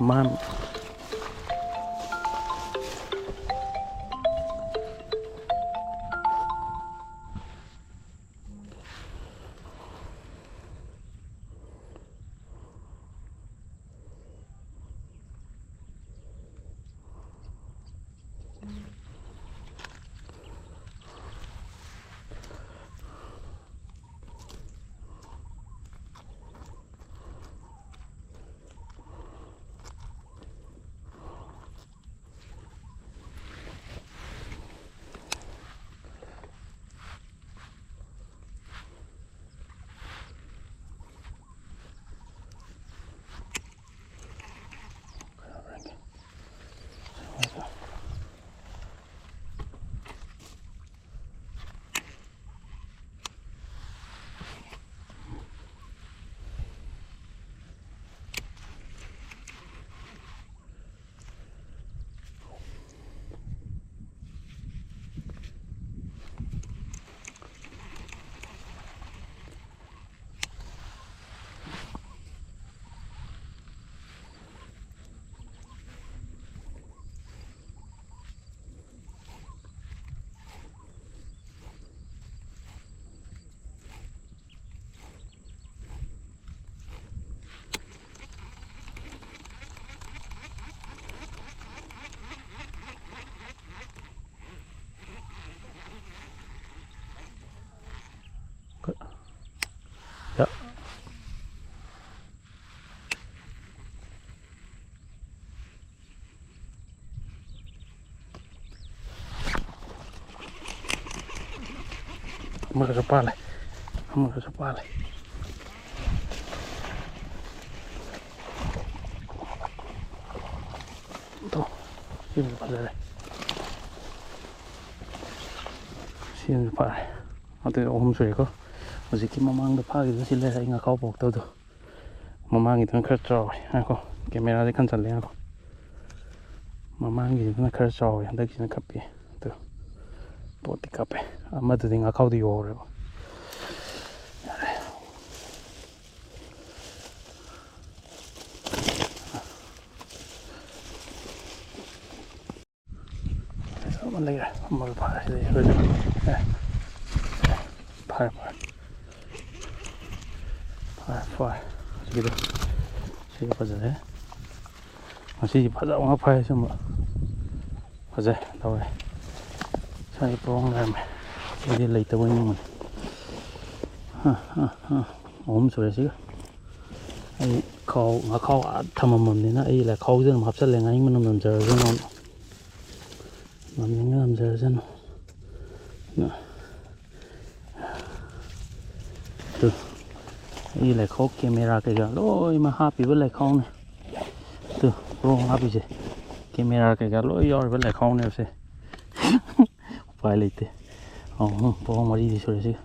ꯃꯥꯟ-, ꯌꯥ꯫ ꯑꯃꯒꯁꯨ ꯄꯥꯜꯂꯦ, ꯑꯃꯒꯁꯨ ꯄꯥꯜꯂꯦ꯫ ꯇꯣ, ꯁꯤꯃꯁꯨ ꯐꯖꯔꯦ꯫ ꯁꯤꯃꯁꯨ ꯐꯥꯔꯦ꯫ ꯑꯗꯨ ꯑꯍꯨꯝ ꯁꯨꯔꯦꯀꯣ꯫ ꯍꯧꯖꯤꯛꯀꯤ ꯃꯃꯥꯡꯗ ꯐꯥꯈꯤꯕꯗꯨ ꯁꯤ ꯂꯩꯔꯦ, ꯑꯩ ꯉꯥꯈꯥꯎ ꯄꯣꯛꯇꯕꯗꯣ꯫ ꯃꯃꯥꯡꯒꯤꯗꯨꯅ ꯈꯔ ꯆꯥꯎꯋꯦ꯫ ꯉꯥꯏꯈꯣ, ꯀꯦꯃꯦꯔꯥꯁꯦ ꯈꯟꯆꯜꯂꯦ꯫ ꯉꯥꯏꯈꯣ, ꯃꯃꯥꯡꯒꯤꯗꯨꯅ ꯈꯔ ꯆꯥꯎꯋꯦ, ꯍꯟꯗꯛꯀꯤꯁꯤꯅ ꯈꯔ ꯄꯤꯛꯑꯦ꯫ ꯑꯗꯨ ꯄꯣꯠꯇꯤ ꯀꯥꯞꯄꯦ꯫ ꯑꯃꯗꯨꯗꯤ ꯉꯥꯈꯥꯎꯗ ꯌꯣꯍꯧꯔꯦꯕ꯫ ꯑꯃ ꯂꯩꯔꯦ꯫ ꯑꯃ ꯐꯥꯔꯦ꯫ ꯁꯤꯗꯩ ꯁꯣꯏꯗꯅ꯫ ꯑꯦ꯫ ꯐꯥꯔꯦ, ꯐꯥꯔꯦ꯫ ꯐꯥꯔꯦ, ꯐꯥꯔꯦ꯫ ꯁꯤꯗ꯫ ꯁꯤꯁꯨ ꯐꯖꯔꯦ꯫ ꯉꯁꯤꯗꯤ ꯐꯖꯕ ꯉꯥ ꯐꯥꯏ ꯁꯨꯝꯕ꯫ ꯐꯖꯩ ꯇꯧꯔꯦ꯫ ꯉꯁꯥꯏ ꯄꯣꯔꯣꯝ ꯂꯩꯔꯝꯃꯦ꯫ ꯑꯩꯗꯤ ꯂꯩꯇꯕꯣꯏ ꯅꯤꯡꯉꯨꯔꯦ꯫ ꯑ, ꯑ, ꯑ꯫ ꯑꯍꯨꯝ ꯁꯨꯔꯦ ꯁꯤꯒ꯫ ꯑꯩ ꯈꯥꯎ, ꯉꯥꯈꯥꯎ ꯑꯥ ꯊꯝꯃꯝꯃꯕꯅꯤꯅ ꯑꯩ ꯂꯥꯏꯈꯥꯎꯁꯤꯗ ꯑꯗꯨꯝ ꯍꯥꯞꯆꯜꯂꯦ꯫ ꯉꯥꯍꯤꯡ ꯃꯅꯝ ꯅꯝꯖꯔꯁꯅꯨ꯫ ꯅꯝꯅꯤꯡꯉ ꯅꯝꯖꯔꯁꯅꯨ꯫ ꯇꯨ, ꯑꯩꯒꯤ ꯂꯩꯈꯥꯎ ꯀꯦꯃꯦꯔꯥ ꯀꯩꯀꯥ ꯂꯣꯏꯅꯃꯛ ꯍꯥꯞꯄꯤꯕ ꯂꯩꯈꯥꯎꯅꯦ꯫ ꯇꯨ, ꯄꯣꯔꯣꯝ ꯍꯥꯞꯄꯤꯁꯦ ꯀꯦꯃꯦꯔꯥ ꯀꯩꯀꯥ ꯂꯣꯏ ꯌꯥꯎꯔꯤꯕ ꯂꯩꯈꯥꯎꯅꯦꯕꯁꯦ꯫ ꯎꯄꯥꯏ ꯂꯩꯇꯦ꯫ ꯑꯍꯨꯝ, ꯄꯣꯔꯣꯝ ꯃꯔꯤꯗꯤ ꯁꯨꯔꯦ ꯁꯤꯒ꯫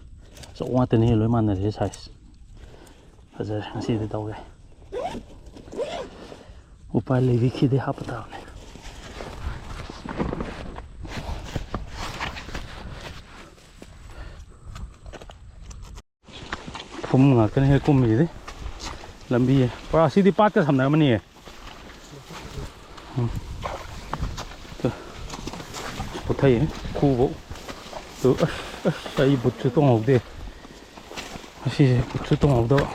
ꯑꯆꯧꯕ ꯉꯥꯛꯇꯅꯦ, ꯂꯣꯏ ꯃꯥꯟꯅꯔꯦ ꯁꯥꯏꯖ꯫ ꯐꯖꯔꯦ꯫ ꯉꯁꯤꯗꯤ ꯇꯧꯒꯦ꯫ ꯎꯄꯥꯏ ꯂꯩꯕꯤꯈꯤꯗꯦ, ꯍꯥꯞꯄ ꯇꯥꯕꯅꯦ꯫ ꯐꯨꯝ ꯉꯥꯛꯇꯅꯦ ꯍꯦꯛ ꯀꯨꯝꯃꯤꯁꯤꯗꯤ꯫ ꯂꯝꯕꯤ ꯄꯨꯔꯥ ꯁꯤꯗꯤ ꯄꯥꯠꯀ ꯁꯝꯅꯔꯝꯃꯅꯤꯌꯦ꯫ ꯎꯝ꯫ ꯇꯨ꯫ ꯄꯨꯊꯩꯌꯦ ꯈꯨꯕꯧ꯫ ꯇꯨ, ꯑꯁ, ꯑꯁ, ꯑꯩ ꯕꯨꯠꯁꯨ ꯇꯣꯡꯍꯧꯗꯦ꯫ ꯉꯁꯤꯁꯦ ꯕꯨꯠꯁꯨ ꯇꯣꯡꯍꯧꯗꯕ꯫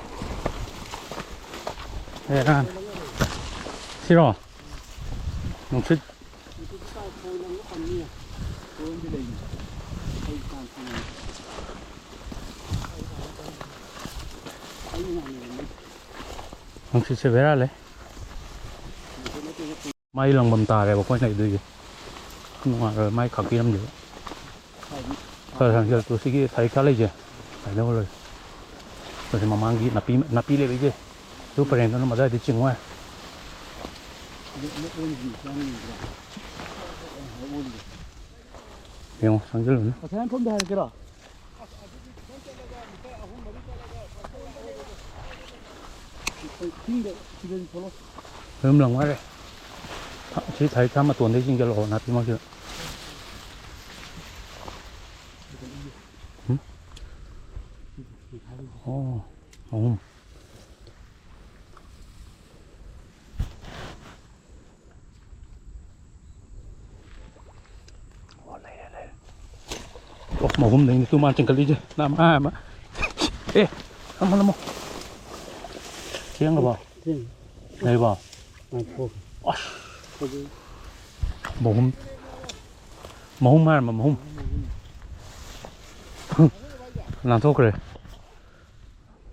ꯕꯦꯔꯥꯅꯤ꯫ ꯁꯤꯔꯣ? ꯅꯨꯡꯁꯤꯠ꯫ ꯅꯨꯡꯁꯤꯠꯁꯦ ꯕꯦꯔꯥ ꯂꯩ꯫ ꯃꯥꯏ ꯂꯪꯐꯝ ꯇꯥꯔꯦꯕ ꯑꯩꯈꯣꯏꯅ ꯂꯩꯗꯣꯏꯁꯦ꯫ ꯅꯨꯡꯉꯥꯏꯔꯣꯏ, ꯃꯥꯏ ꯈꯥꯛꯄꯤꯔꯝꯗꯦꯕ꯫ ꯈꯔ ꯁꯪꯖꯜꯂꯛꯇꯣ ꯁꯤꯒꯤ ꯁꯥꯏꯠ ꯈꯔ ꯂꯩꯁꯦ꯫ ꯁꯨꯃꯥꯏꯅ ꯂꯣꯏꯔꯦ꯫ ꯑꯗꯨ ꯃꯃꯥꯡꯒꯤ ꯅꯥꯄꯤ, ꯅꯥꯄꯤ ꯂꯩꯕꯩꯁꯦ꯫ ꯑꯗꯨ ꯄꯔꯦꯡꯗꯣ ꯑꯗꯨꯝ ꯑꯗꯨꯋꯥꯏꯗ ꯆꯤꯡꯉꯨ ꯌꯥꯏ꯫ ꯌꯦꯡꯉꯣ, ꯆꯪꯁꯤꯜꯂꯨꯅꯦ꯫ ꯉꯁꯥꯏ ꯃꯐꯝꯗ ꯍꯥꯏꯔꯛꯀꯦꯔꯣ? ꯑꯁ, ꯑꯗꯨꯗꯤ ꯈꯤꯇꯪ ꯆꯠꯂꯒ ꯃꯤꯇꯔ ꯑꯍꯨꯝ ꯃꯔꯤ ꯆꯠꯂꯒ ꯐꯖꯅ ꯂꯩꯔꯒ ꯆꯤꯡꯗ ꯁꯤꯗꯗꯤ ꯊꯣꯛꯂꯛꯑꯣ꯫ ꯑꯗꯨꯝ ꯂꯪ ꯃꯥꯜꯂꯦ꯫ ꯁꯤ ꯊꯥꯏ ꯊꯥ ꯃꯇꯣꯟꯗꯩ ꯆꯤꯡꯁꯤꯜꯂꯛꯑꯣ ꯅꯥꯄꯤ ꯃꯔꯛꯁꯤꯗ꯫ ꯎꯝ? ꯑꯣ, ꯑꯍꯨꯝ꯫ ꯑꯣ, ꯂꯩꯔꯦ, ꯂꯩꯔꯦ꯫ ꯑꯣ, ꯃꯍꯨꯝꯗꯩꯅꯤ ꯇꯨ ꯃꯥ ꯆꯤꯡꯈꯠꯂꯤꯁꯦ꯫ ꯅꯃꯥ ꯑꯃ꯫ ꯑꯦ, ꯅꯝꯃꯣ, ꯅꯝꯃꯣ꯫ ꯊꯦꯡꯉꯕꯣ? ꯊꯦꯡꯉꯦ꯫ ꯂꯩꯕꯣ? ꯉꯥꯏꯈꯣ꯫ ꯑꯁ꯫ ꯍꯧꯖꯤꯛ꯫ ꯃꯍꯨꯝ꯫ ꯃꯍꯨꯝ ꯍꯥꯏꯔꯝꯕ ꯃꯍꯨꯝ꯫ ꯅꯥꯟꯊꯣꯛꯈ꯭ꯔꯦ꯫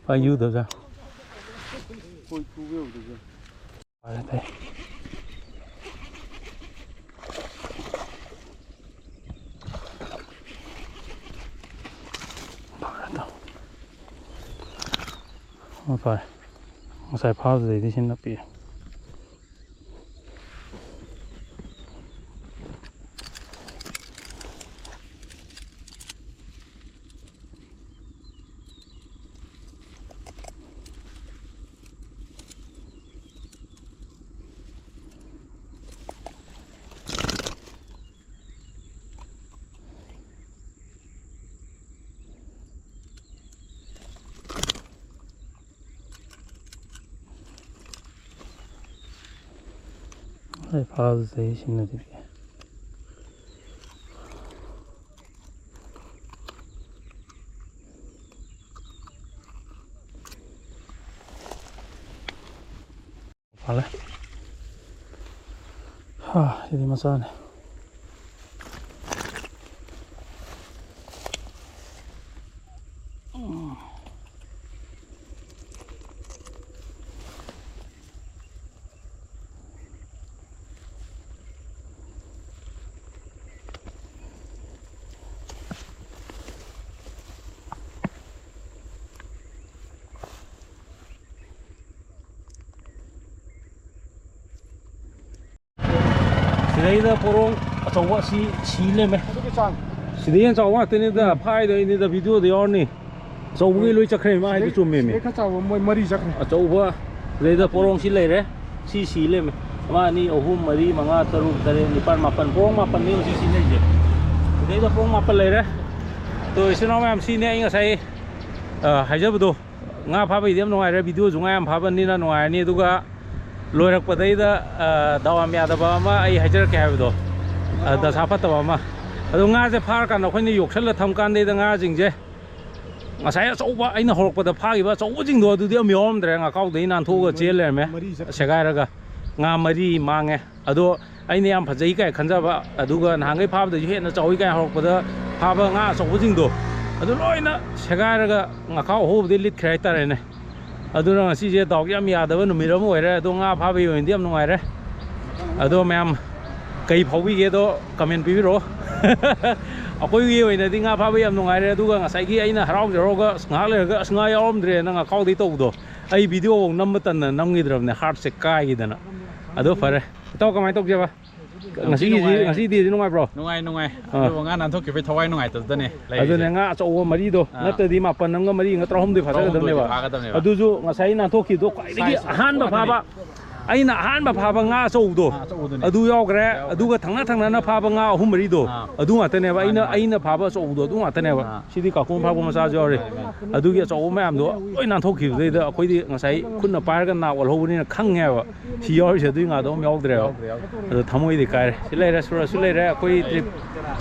ꯄꯥꯏꯌꯨꯗꯕꯖꯥ꯫ ꯈꯣꯏ ꯈꯨꯕ ꯌꯧꯗꯣꯏꯁꯦ꯫ ꯐꯔꯦ, ꯐꯔꯦ꯫ ꯐꯔꯦ, ꯇꯧ꯫ ꯑꯣ, ꯐꯔꯦ꯫ ꯉꯁꯥꯏ ꯐꯥꯕꯗꯩꯗꯤ ꯁꯤꯅ ꯄꯤꯛꯑꯦ꯫ ꯑꯩ ꯐꯥꯕꯁꯦ ꯁꯤꯅꯗꯤ ꯄꯤꯛꯑꯦ꯫ ꯐꯥꯂꯦ꯫ ꯍꯥ, ꯁꯤꯗꯤ ꯃꯆꯥꯅꯦ꯫ ꯁꯤꯗꯩꯗ ꯄꯣꯔꯣꯡ ꯑꯆꯧꯕ ꯑꯁꯤ ꯁꯤ ꯂꯩꯔꯝꯃꯦ꯫ ꯑꯗꯨꯒꯤ ꯆꯥꯡ꯫ ꯁꯤꯗꯩ ꯍꯦꯟꯅ ꯆꯥꯎꯕ ꯉꯥꯛꯇꯅꯤꯗ, ꯐꯥꯏꯗꯣ ꯑꯩꯅꯤꯗ, ꯚꯤꯗꯤꯑꯣꯗ ꯌꯥꯎꯔꯅꯤ꯫ ꯑꯆꯧꯕꯒꯤ ꯂꯣꯏ ꯆꯠꯈ꯭ꯔꯦ, ꯃꯥ ꯍꯥꯏꯗꯣ ꯆꯨꯝꯃꯦꯃꯤ꯫ ꯁꯤꯗꯩ ꯈꯔ ꯆꯥꯎꯕ ꯃꯣꯏ ꯃꯔꯤ ꯆꯠꯈ꯭ꯔꯦ꯫ ꯑꯆꯧꯕ, ꯁꯤꯗꯩꯗ ꯄꯣꯔꯣꯡꯁꯤ ꯂꯩꯔꯦ꯫ ꯁꯤ ꯁꯤ ꯂꯩꯔꯝꯃꯦ꯫ ꯑꯃ, ꯑꯅꯤ, ꯑꯍꯨꯝ, ꯃꯔꯤ, ꯃꯉꯥ, ꯇꯔꯨꯛ, ꯇꯔꯦꯠ, ꯅꯤꯄꯥꯜ, ꯃꯥꯄꯜ꯫ ꯄꯣꯔꯣꯡ ꯃꯥꯄꯜꯅꯤ ꯍꯧꯖꯤꯛ ꯁꯤ ꯂꯩꯁꯦ꯫ ꯁꯤꯗꯩꯗ ꯄꯣꯔꯣꯡ ꯃꯥꯄꯜ ꯂꯩꯔꯦ꯫ ꯑꯗꯣ ꯏꯆꯤꯟ ꯏꯅꯥꯎ ꯃꯌꯥꯝ, ꯁꯤꯅꯦ ꯑꯩ ꯉꯁꯥꯏ, ꯑ, ꯍꯥꯏꯖꯕꯗꯣ꯫ ꯉꯥ ꯐꯥꯕꯩꯗꯤ ꯌꯥꯝ ꯅꯨꯡꯉꯥꯏꯔꯦ, ꯚꯤꯗꯤꯑꯣꯁꯨ ꯉꯥ ꯌꯥꯝ ꯐꯥꯕꯅꯤꯅ ꯅꯨꯡꯉꯥꯏꯔꯅꯤ꯫ ꯑꯗꯨꯒ ꯂꯣꯏꯔꯛꯄꯗꯩꯗ, ꯑ, ꯗꯥꯎ ꯌꯥꯝ ꯌꯥꯗꯕ ꯑꯃ ꯑꯩ ꯍꯥꯏꯖꯔꯛꯀꯦ ꯍꯥꯏꯕꯗꯣ, ꯑ, ꯗꯁꯥ ꯐꯠꯇꯕ ꯑꯃ꯫ ꯑꯗꯣ ꯉꯥꯁꯦ ꯐꯥꯔꯀꯥꯟꯗ ꯑꯩꯈꯣꯏꯅ ꯌꯣꯛꯁꯜꯂ ꯊꯝꯀꯥꯟꯗꯩꯗ ꯉꯥꯁꯤꯡꯁꯦ ꯉꯁꯥꯏ ꯑꯆꯧꯕ, ꯑꯩꯅ ꯍꯧꯔꯛꯄꯗ ꯐꯥꯈꯤꯕ ꯑꯆꯧꯕꯁꯤꯡꯗꯣ, ꯑꯗꯨꯗꯤ ꯑꯃ ꯌꯥꯎꯔꯝꯗ꯭ꯔꯦ, ꯉꯥꯈꯥꯎꯗꯒꯤ ꯅꯥꯟꯊꯣꯛꯑꯒ ꯆꯦꯟ ꯂꯩꯔꯝꯃꯦ꯫ ꯃꯔꯤ ꯆꯠꯈ꯭ꯔꯦ꯫ ꯁꯦꯒꯥꯏꯔꯒ ꯉꯥ ꯃꯔꯤ ꯃꯥꯡꯉꯦ꯫ ꯑꯗꯣ ꯑꯩꯅ ꯌꯥꯝ ꯐꯖꯩ ꯀꯥꯏ ꯈꯟꯖꯕ, ꯑꯗꯨꯒ ꯅꯍꯥꯟꯈꯩ ꯐꯥꯕꯗꯩꯁꯨ ꯍꯦꯟꯅ ꯆꯥꯎꯋꯤ ꯀꯥꯏ ꯍꯧꯔꯛꯄꯗ ꯐꯥꯕ ꯉꯥ ꯑꯆꯧꯕꯁꯤꯡꯗꯣ, ꯑꯗꯨ ꯂꯣꯏꯅ ꯁꯦꯒꯥꯏꯔꯒ ꯉꯥꯈꯥꯎ ꯑꯍꯧꯕꯗꯩ ꯂꯤꯠꯈ꯭ꯔꯦ ꯍꯥꯏꯇꯥꯔꯦꯅꯦ꯫ ꯑꯗꯨꯅ ꯉꯁꯤꯁꯦ ꯗꯥꯎ ꯌꯥꯝ ꯌꯥꯗꯕ ꯅꯨꯃꯤꯠ ꯑꯃ ꯑꯣꯏꯔꯦ꯫ ꯑꯗꯣ ꯉꯥ ꯐꯥꯕꯒꯤ ꯑꯣꯏꯅꯗꯤ ꯌꯥꯝ ꯅꯨꯡꯉꯥꯏꯔꯦ꯫ ꯑꯗꯣ ꯃꯌꯥꯝ ꯀꯩ ꯐꯥꯎꯕꯤꯒꯦꯗꯣ ꯀꯃꯦꯟ ꯄꯤꯕꯤꯔꯛꯑꯣ꯫ ꯑꯩꯈꯣꯏꯒꯤ ꯑꯣꯏꯅꯗꯤ ꯉꯥ ꯐꯥꯕ ꯌꯥꯝ ꯅꯨꯡꯉꯥꯏꯔꯦ꯫ ꯑꯗꯨꯒ ꯉꯁꯥꯏꯒꯤ ꯑꯩꯅ ꯍꯔꯥꯎꯖꯔꯒ ꯑꯁ ꯉꯥꯏꯍꯥꯛ ꯂꯩꯔꯒ ꯑꯁ ꯉꯥ ꯌꯥꯎꯔꯝꯗ꯭ꯔꯦꯅ ꯉꯥꯈꯥꯎꯗꯩ ꯇꯧꯕꯗꯣ, ꯑꯩ ꯚꯤꯗꯤꯑꯣ ꯐꯧ ꯅꯝꯕ ꯇꯟꯅ ꯅꯝꯈꯤꯗ꯭ꯔꯕꯅꯦ, ꯍꯥꯔꯠꯁꯦ ꯀꯥꯏꯈꯤꯗꯅ꯫ ꯑꯗꯣ ꯐꯔꯦ, ꯏꯇꯥꯎ ꯀꯃꯥꯏꯅ ꯇꯧꯒꯦꯕ? ꯌꯥꯝ ꯊꯤ ꯉꯁꯤꯒꯤꯗꯤ, ꯅꯨꯡꯉꯥꯏꯔꯦ꯫ ꯉꯁꯤꯗꯤ ꯅꯨꯡꯉꯥꯏꯕ꯭ꯔꯣ? ꯅꯨꯡꯉꯥꯏ, ꯅꯨꯡꯉꯥꯏ꯫ ꯑꯥ꯫ ꯑꯗꯨꯕꯨ ꯉꯥ ꯅꯥꯟꯊꯣꯛꯈꯤꯕꯩ ꯊꯋꯥꯏ ꯅꯨꯡꯉꯥꯏꯇꯗꯅꯦ ꯂꯩꯔꯤꯁꯦ꯫ ꯑꯗꯨꯅꯦ, ꯉꯥ ꯑꯆꯧꯕ ꯃꯔꯤꯗꯣ, ꯑꯥ꯫ ꯅꯠꯇ꯭ꯔꯗꯤ ꯃꯥꯄꯟ ꯑꯃꯒ ꯃꯔꯤ ꯑꯃꯒ ꯇꯔꯥꯍꯨꯝꯗꯣꯏ ꯐꯥꯖꯒꯗꯕꯅꯦꯕ꯫ ꯇꯔꯥꯍꯨꯝꯗꯣꯏ ꯐꯥꯒꯗꯕꯅꯦꯕ꯫ ꯑꯗꯨꯁꯨ ꯉꯁꯥꯏ ꯅꯥꯟꯊꯣꯛꯈꯤꯕꯗꯣ ꯈ꯭ꯋꯥꯏꯗꯒꯤ size ꯑꯍꯥꯟꯕ ꯐꯥꯕ, ꯑꯩꯅ ꯑꯍꯥꯟꯕ ꯐꯥꯕ ꯉꯥ ꯑꯆꯧꯕꯗꯣ, ꯑꯥ, ꯑꯆꯧꯕꯗꯨꯅꯦ꯫ ꯑꯗꯨ ꯌꯥꯎꯈ꯭ꯔꯦ꯫ ꯌꯥꯎꯈ꯭ꯔꯦ꯫ ꯑꯗꯨꯒ ꯊꯪꯅ ꯊꯪꯅꯅ ꯐꯥꯕ ꯉꯥ ꯑꯍꯨꯝ ꯃꯔꯤꯗꯣ, ꯑꯥ꯫ ꯑꯗꯨ ꯉꯥꯛꯇꯅꯦꯕ꯫ ꯑꯩꯅ, ꯃꯥꯅꯦ, ꯃꯥꯅꯦ꯫ ꯑꯩꯅ ꯐꯥꯕ ꯑꯆꯧꯕꯗꯣ ꯑꯗꯨ ꯉꯥꯛꯇꯅꯦꯕ꯫ ꯑꯥ꯫ ꯁꯤꯗꯤ ꯀꯥꯀꯨꯅ ꯐꯥꯕ ꯃꯆꯥꯁꯨ ꯌꯥꯎꯔꯤ꯫ ꯃꯥꯅꯦ, ꯃꯥꯅꯦ꯫ ꯑꯗꯨꯒꯤ ꯑꯆꯧꯕ ꯃꯌꯥꯝꯗꯣ ꯂꯣꯏ ꯅꯥꯟꯊꯣꯛꯈꯤꯕꯗꯩꯗ ꯑꯩꯈꯣꯏꯗꯤ ꯉꯁꯥꯏ ꯈꯨꯠꯅ ꯄꯥꯏꯔꯒ ꯅꯥ ꯑꯣꯜꯍꯧꯕꯅꯤꯅ ꯈꯪꯉꯦꯕ꯫ ꯁꯤ ꯌꯥꯎꯔꯤꯁꯦ ꯑꯗꯨꯏ ꯉꯥꯗꯣ ꯑꯃ ꯌꯥꯎꯗ꯭ꯔꯦꯕ꯫ ꯌꯥꯎꯗ꯭ꯔꯦ, ꯌꯥꯎꯗ꯭ꯔꯦ꯫ ꯑꯗꯣ ꯊꯃꯣꯏꯗꯤ ꯀꯥꯏꯔꯦ꯫ ꯁꯤ ꯂꯩꯔꯦ, ꯁꯨꯔꯖꯁꯨ ꯂꯩꯔꯦ, ꯑꯩꯈꯣꯏ trip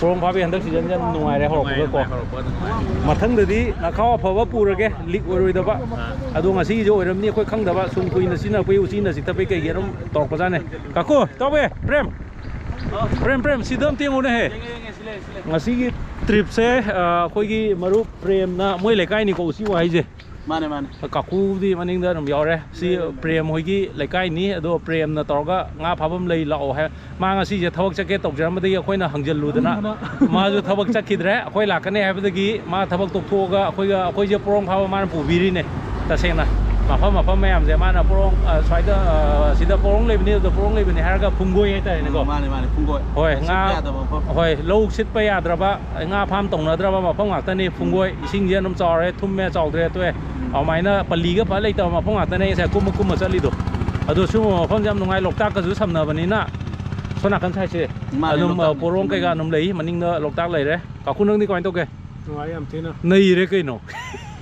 ꯄꯣꯔꯣꯝ ꯐꯥꯕꯤ ꯍꯟꯗꯛ seasonꯁꯦ ꯌꯥꯝ ꯅꯨꯡꯉꯥꯏꯔꯦ ꯍꯧꯔꯛꯄꯗꯀꯣ꯫ ꯅꯨꯡꯉꯥꯏ, ꯍꯧꯔꯛꯄꯗ ꯅꯨꯡꯉꯥꯏ꯫ ꯃꯊꯪꯗꯗꯤ ꯉꯥꯈꯥꯎ ꯑꯐꯕ ꯄꯨꯔꯒꯦ, leak ꯑꯣꯏꯔꯣꯏꯗꯕ꯫ ꯑꯥ꯫ ꯑꯗꯣ ꯉꯁꯤꯒꯤꯁꯦ ꯑꯣꯏꯔꯝꯅꯤ ꯑꯩꯈꯣꯏ ꯈꯪꯗꯕ, ꯁꯨꯝ ꯀꯨꯏꯅ ꯁꯤꯖꯤꯟꯅꯔꯛꯄꯒꯤ ꯎꯆꯤꯅ ꯆꯤꯛꯊꯠꯄꯒꯤ ꯀꯩꯒꯤ ꯑꯗꯨꯝ ꯇꯧꯔꯛꯄꯖꯥꯠꯅꯦ꯫ ꯀꯥꯀꯨ, ꯏꯇꯥꯎꯕꯤ, ꯄ꯭ꯔꯦꯝ, ꯄ꯭ꯔꯦꯝ, ꯄ꯭ꯔꯦꯝ, ꯁꯤꯗ ꯑꯝꯇ ꯌꯦꯡꯉꯨꯅꯦꯍꯦ꯫ ꯌꯦꯡꯉꯦ, ꯌꯦꯡꯉꯦ, ꯁꯤ ꯂꯩꯔꯦ, ꯁꯤ ꯂꯩꯔꯦ꯫ ꯉꯁꯤꯒꯤ tripꯁꯦ, ꯑ, ꯑꯩꯈꯣꯏꯒꯤ ꯃꯔꯨꯞ ꯄ꯭ꯔꯦꯝꯅ, ꯃꯣꯏ ꯂꯩꯀꯥꯏꯅꯤꯀꯣ ꯎꯆꯤ ꯋꯥꯍꯩꯁꯦ꯫ ꯃꯥꯅꯦ, ꯃꯥꯅꯦ꯫ ꯀꯥꯀꯨꯕꯨꯗꯤ ꯃꯅꯤꯡꯗ ꯑꯗꯨꯝ ꯌꯥꯎꯔꯦ꯫ ꯁꯤ ꯂꯩ, ꯂꯩ, ꯂꯩ꯫ ꯄ꯭ꯔꯦꯝ ꯍꯣꯏꯒꯤ ꯂꯩꯀꯥꯏꯅꯤ, ꯑꯗꯣ ꯄ꯭ꯔꯦꯝꯅ ꯇꯧꯔꯒ ꯉꯥ ꯐꯥꯐꯝ ꯂꯩ ꯂꯥꯛꯑꯣ ꯍꯥꯏ꯫ ꯃꯥ ꯉꯁꯤꯁꯦ ꯊꯕꯛ ꯆꯠꯀꯦ ꯇꯧꯖꯔꯝꯕꯗꯒꯤ ꯑꯩꯈꯣꯏꯅ ꯍꯪꯖꯜꯂꯨꯗꯅ ꯃꯥꯁꯨ ꯊꯕꯛ ꯆꯠꯈꯤꯗ꯭ꯔꯦ꯫ ꯑꯩꯈꯣꯏ ꯂꯥꯛꯀꯅꯤ ꯍꯥꯏꯕꯗꯒꯤ ꯃꯥ ꯊꯕꯛ ꯇꯣꯛꯊꯣꯛꯑꯒ ꯑꯩꯈꯣꯏꯒ, ꯑꯩꯈꯣꯏꯁꯦ ꯄꯣꯔꯣꯝ ꯐꯥꯕ ꯃꯥꯅ ꯄꯨꯕꯤꯔꯤꯅꯦ꯫ ꯇꯁꯦꯡꯅ ꯃꯐꯝ ꯃꯐꯝ ꯃꯌꯥꯝꯁꯦ ꯃꯥꯅ ꯄꯣꯔꯣꯡ, ꯑ, ꯁ꯭ꯋꯥꯏꯗ, ꯑ, ꯁꯤꯗ ꯄꯣꯔꯣꯡ ꯂꯩꯕꯅꯤ, ꯑꯗꯨꯗ ꯄꯣꯔꯣꯡ ꯂꯩꯕꯅꯤ ꯍꯥꯏꯔꯒ ꯐꯨꯡꯒꯣꯏ ꯍꯥꯏꯇꯥꯔꯦꯅꯦꯀꯣ꯫ ꯎꯝ, ꯃꯥꯅꯦ ꯃꯥꯅꯦ, ꯐꯨꯡꯒꯣꯏ꯫ ꯍꯣꯏ, ꯁꯤꯠꯄ ꯉꯥ, ꯌꯥꯗꯕ ꯃꯐꯝ꯫ ꯍꯣꯏ, ꯂꯧ ꯁꯤꯠꯄ ꯌꯥꯗ꯭ꯔꯕ, ꯉꯥ ꯐꯥꯝ ꯇꯧꯅꯗ꯭ꯔꯕ ꯃꯐꯝ ꯉꯥꯛꯇꯅꯤ꯫ ꯐꯨꯡꯒꯣꯏ, ꯏꯁꯤꯡꯁꯦ ꯑꯗꯨꯝ ꯆꯥꯎꯔꯦ, ꯊꯨꯝꯃꯦ, ꯆꯥꯎꯗ꯭ꯔꯦ, ꯇꯣꯛꯑꯦ꯫ ꯑꯗꯨꯃꯥꯏꯅ ꯄꯜꯂꯤꯒ ꯐ ꯂꯩꯇꯕ ꯃꯐꯝ ꯉꯥꯛꯇꯅꯦ ꯉꯁꯥꯏ ꯀꯨꯝꯃ ꯀꯨꯝꯃ ꯆꯠꯂꯤꯗꯣ꯫ ꯑꯗꯣ ꯁꯤꯒꯨꯝꯕ ꯃꯐꯝꯁꯦ ꯌꯥꯝ ꯅꯨꯡꯉꯥꯏ, ꯂꯣꯛꯇꯥꯛꯀꯁꯨ ꯁꯝꯅꯕꯅꯤꯅ꯫ ꯁꯣꯝ ꯅꯥꯀꯟ ꯁꯥꯏꯠꯁꯦ ꯃꯥꯅꯦ, ꯑꯗꯨꯝ, ꯂꯣꯛꯇꯥꯛ ꯑ, ꯄꯣꯔꯣꯡ ꯂꯩ꯫ ꯀꯩꯀꯥ ꯑꯗꯨꯝ ꯂꯩ, ꯃꯅꯤꯡꯗ ꯂꯣꯛꯇꯥꯛ ꯂꯩꯔꯦ꯫ ꯀꯥꯀꯨ, ꯅꯪꯗꯤ ꯀꯃꯥꯏꯅ ꯇꯧꯒꯦ? ꯅꯨꯡꯉꯥꯏ ꯌꯥꯝ ꯊꯤꯅ꯫ ꯅꯩꯔꯦ ꯀꯩꯅꯣ꯫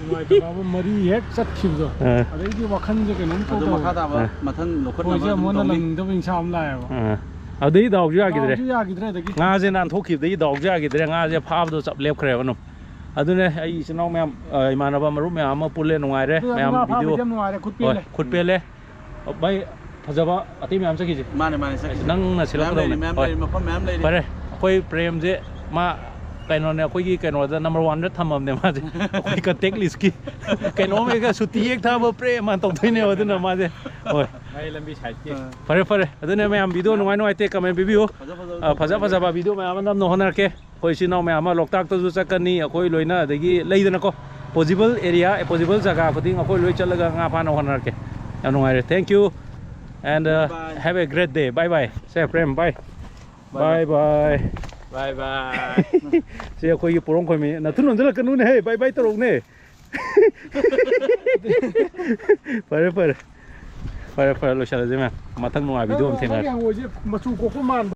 ꯅꯨꯡꯉꯥꯏꯇꯕ ꯑꯃ ꯃꯔꯤ ꯍꯦꯛ ꯆꯠꯈꯤꯕꯗꯣ꯫ ꯑꯥ꯫ ꯑꯗꯩꯗꯤ ꯋꯥꯈꯜꯁꯦ ꯀꯩꯅꯣꯝ ꯏꯇꯧ ꯑꯗꯨ ꯃꯈꯥ ꯇꯧꯕ꯫ ꯇꯥꯕ ꯑꯥ꯫ ꯃꯊꯪ ꯂꯧꯈꯠꯅꯕ ꯑꯩꯈꯣꯏꯁꯦ ꯑꯗꯨꯝ ꯑꯃꯨꯛ ꯍꯟꯅ ꯇꯧꯅꯤ꯫ ꯂꯪꯅꯤꯡꯗꯕ ꯏꯟꯁꯥ ꯑꯃ ꯂꯥꯛꯑꯦꯕ꯫ ꯑꯥ꯫ ꯑꯗꯨꯗꯩ ꯗꯥꯎꯁꯨ ꯌꯥꯈꯤꯗ꯭ꯔꯦ꯫ ꯗꯥꯎꯁꯨ ꯌꯥꯈꯤꯗ꯭ꯔꯦ ꯑꯗꯒꯤ꯫ ꯉꯥꯁꯦ ꯅꯥꯟꯊꯣꯛꯈꯤꯕꯗꯒꯤ ꯗꯥꯎꯁꯨ ꯌꯥꯈꯤꯗ꯭ꯔꯦ꯫ ꯉꯥꯁꯦ ꯐꯥꯕꯗꯣ ꯆꯞ ꯂꯦꯞꯈ꯭ꯔꯦꯕ ꯑꯗꯨꯝ꯫ ꯑꯗꯨꯅꯦ ꯑꯩ ꯏꯆꯤꯟ ꯏꯅꯥꯎ ꯃꯌꯥꯝ, ꯑ, ꯏꯃꯥꯟꯅꯕ ꯃꯔꯨꯞ ꯃꯌꯥꯝ ꯑꯃ ꯄꯨꯜꯂꯦ, ꯅꯨꯡꯉꯥꯏꯔꯦ꯫ ꯑꯗꯨ ꯃꯌꯥꯝ ꯉꯥ ꯚꯤꯗꯤꯑꯣ꯫ ꯐꯥꯕꯗꯤ ꯌꯥꯝ ꯅꯨꯡꯉꯥꯏꯔꯦ, ꯈꯨꯠ ꯍꯣꯏ, ꯄꯦꯜꯂꯦ꯫ ꯈꯨꯠ ꯄꯦꯜꯂꯦ꯫ ꯚꯥꯏ, ꯐꯖꯕ ꯑꯇꯩ ꯃꯌꯥꯝ ꯆꯠꯈꯤꯁꯦ꯫ ꯃꯥꯅꯦ ꯃꯥꯅꯦ, ꯆꯠꯈꯤꯁꯦ꯫ ꯅꯪꯅ ꯃꯌꯥꯝ ꯁꯤꯜꯂꯛꯀꯗꯧꯅꯦ꯫ ꯂꯩꯔꯤ, ꯃꯌꯥꯝ ꯍꯣꯏ꯫ ꯂꯩꯔꯤ, ꯃꯐꯝ ꯃꯌꯥꯝ ꯂꯩꯔꯤ꯫ ꯐꯔꯦ, ꯑꯩꯈꯣꯏ ꯄ꯭ꯔꯦꯝꯁꯦ ꯃꯥ ꯀꯩꯅꯣꯅꯦ, ꯑꯩꯈꯣꯏꯒꯤ ꯀꯩꯅꯣꯗ ꯅꯝꯕꯔ ꯋꯥꯟꯗ ꯊꯝꯃꯕꯅꯦ ꯃꯥꯁꯦ꯫ ꯑꯩꯈꯣꯏ ꯀꯟꯇꯦꯛ ꯂꯤꯁꯀꯤ꯫ ꯀꯩꯅꯣꯝ ꯍꯦꯛ ꯁꯨꯇꯤ ꯍꯦꯛ ꯊꯥꯕ ꯄ꯭ꯔꯦꯝ ꯃꯥ ꯇꯧꯗꯣꯏꯅꯦꯕ, ꯑꯗꯨꯅ ꯃꯥꯁꯦ꯫ ꯍꯣꯏ꯫ ꯑꯩ ꯂꯝꯕꯤ ꯁꯥꯏꯠꯀꯤ꯫ ꯐꯔꯦ, ꯐꯔꯦ꯫ ꯑꯗꯨꯅ ꯃꯌꯥꯝ ꯚꯤꯗꯤꯑꯣ ꯅꯨꯡꯉꯥꯏ ꯅꯨꯡꯉꯥꯏꯇꯦ ꯀꯃꯦꯟ ꯄꯤꯕꯤꯌꯨ꯫ ꯐꯖ ꯐꯖꯕ ꯑ, ꯐꯖ ꯐꯖꯕ ꯚꯤꯗꯤꯑꯣ ꯃꯌꯥꯝ ꯑꯃ ꯅꯝꯅ ꯍꯣꯠꯅꯔꯛꯀꯦ꯫ ꯑꯩꯈꯣꯏ ꯏꯆꯤꯟ ꯏꯅꯥꯎ ꯃꯌꯥꯝ ꯑꯃ ꯂꯣꯛꯇꯥꯛꯇꯁꯨ ꯆꯠꯀꯅꯤ, ꯑꯩꯈꯣꯏ ꯂꯣꯏꯅ, ꯑꯗꯒꯤ ꯂꯩꯗꯅꯀꯣ, possible area, possible ꯖꯒꯥ ꯈꯨꯗꯤꯡ ꯑꯩꯈꯣꯏ ꯂꯣꯏ ꯆꯠꯂꯒ ꯉꯥ ꯐꯥꯅ ꯍꯣꯠꯅꯔꯛꯀꯦ꯫ ꯌꯥꯝ ꯅꯨꯡꯉꯥꯏꯔꯦ꯫ Thank you and, uh, Bye bye. Have a great day. Bye bye. Say, Prem, bye. Bye bye. Bye bye. ꯁꯤ ꯑꯩꯈꯣꯏꯒꯤ ꯄꯣꯔꯣꯝ ꯈꯣꯏꯃꯤ꯫ ꯅꯊꯨ ꯅꯣꯟꯖꯜꯂꯛꯀꯅꯨꯅꯦ ꯍꯦ, bye bye ꯇꯧꯔꯛꯎꯅꯦ꯫ ꯐꯔꯦ, ꯐꯔꯦ꯫ ꯐꯔꯦ, ꯐꯔꯦ, ꯂꯣꯏꯁꯜꯂꯁꯤ ꯃꯌꯥꯝ꯫ ꯃꯊꯪ ꯅꯨꯡꯉꯥꯏꯕ ꯚꯤꯗꯤꯑꯣ ꯑꯃ ꯊꯦꯡꯅꯔꯁꯤ꯫ ꯅꯪꯒꯤ ꯍꯪꯉꯣꯏꯁꯦ ꯃꯆꯨ ꯀꯣꯛꯄ ꯃꯥꯟꯕ꯫